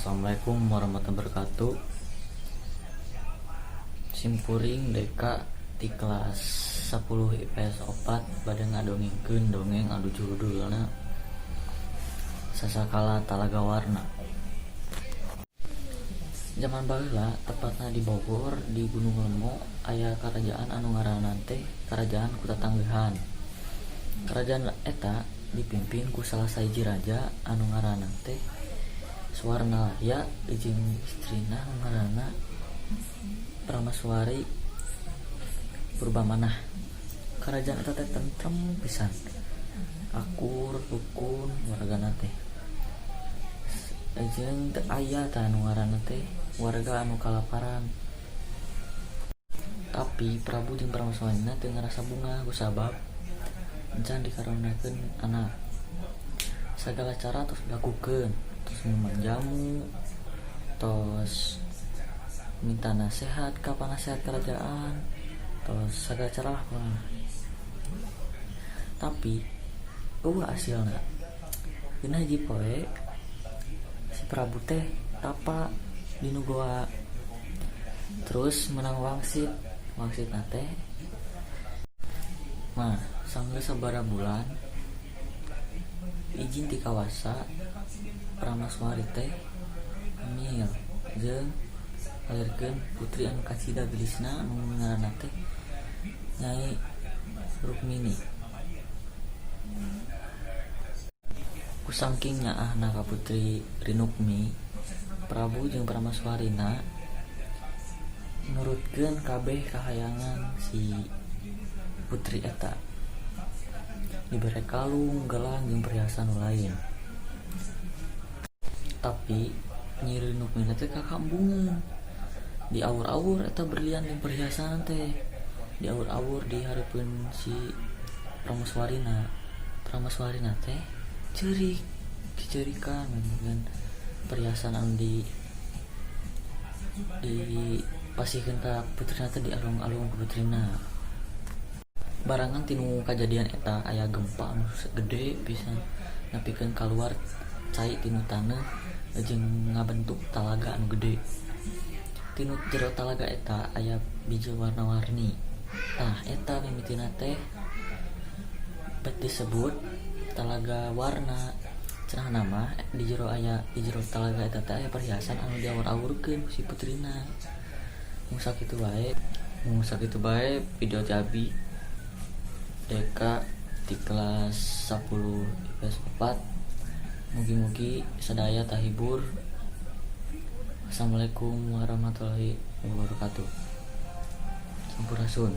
Assalamualaikum warahmatullahi wabarakatuh. Simkuring Deka di kelas 10 IPS 4 bade ngadongengkeun dongeng anu judulna Sasakala Talaga Warna. Zaman baheula, tepatna di Bogor, di Gunung Lemo, aya karajaan anu ngaranna teh Karajaan Kutatanggeuhan. Karajaan eta dipimpin ku salah sahiji raja anu ngaranna teh Suwarnalaya jeung istrina anu ngaranna Prameswari Purbamanah. Karajaan eta teh tentrem pisan, akur, rukun wargana teh, jeung teu aya tah anu ngaranna teh warga anu kalaparan. Tapi Prabu jeung Prameswarina teu ngarasa bungah kusabab encan dikaruniakeun anak. Sagala cara tos dilakukeun, tos minuman jamu, tos minta nasehat ka panasehat kerajaan, tos sagala cara lah pokona. Tapi euweuh hasilna. Dina hiji poe si Prabu teh tapa dinu goa, terus menang wangsit. Wangsitna teh mah sanggeus sabaraha bulan izin ti kawasa, Prameswari teh hamil jeung ngalahirkeun putri anu kacida geulisna anu ngaranna teh Nyai Rukmini. Ku saking nyaahna ka putri Rinukmi, Prabu jeung Prameswarina nurutkeun kabeh kahayangan si putri eta. Dibere kalung, gelang, jeung perhiasan nu lain. Tapi Nyi Rukmini teh kakambungeun. Diawur-awur eta berlian jeung perhiasan teh, diawur-awur di hareupeun si Prameswarina. Prameswarina teh ceurik, cicerikan dengan perhiasan anu dipasihkeun ka putrina teh, dialung-alung ku putrina. Barengan tinu kajadian eta aya gempa anu gede pisan, nepikeun kaluar cai tinu taneuh jeung ngabentuk talaga anu gede. Tinu jero talaga eta aya bijil warna-warni. Tah, eta mimitina teh bet disebut Talaga Warna. Cenah mah di jero aya, di jero talaga eta teh aya perhiasan anu diawur-awurkeun ku si putrina. Mung sakitu wae, mung sakitu bae video ti abi Deka di kelas 10 IPS 4. Mugi-mugi sadaya tahibur. Assalamualaikum warahmatullahi wabarakatuh. Sampurasun.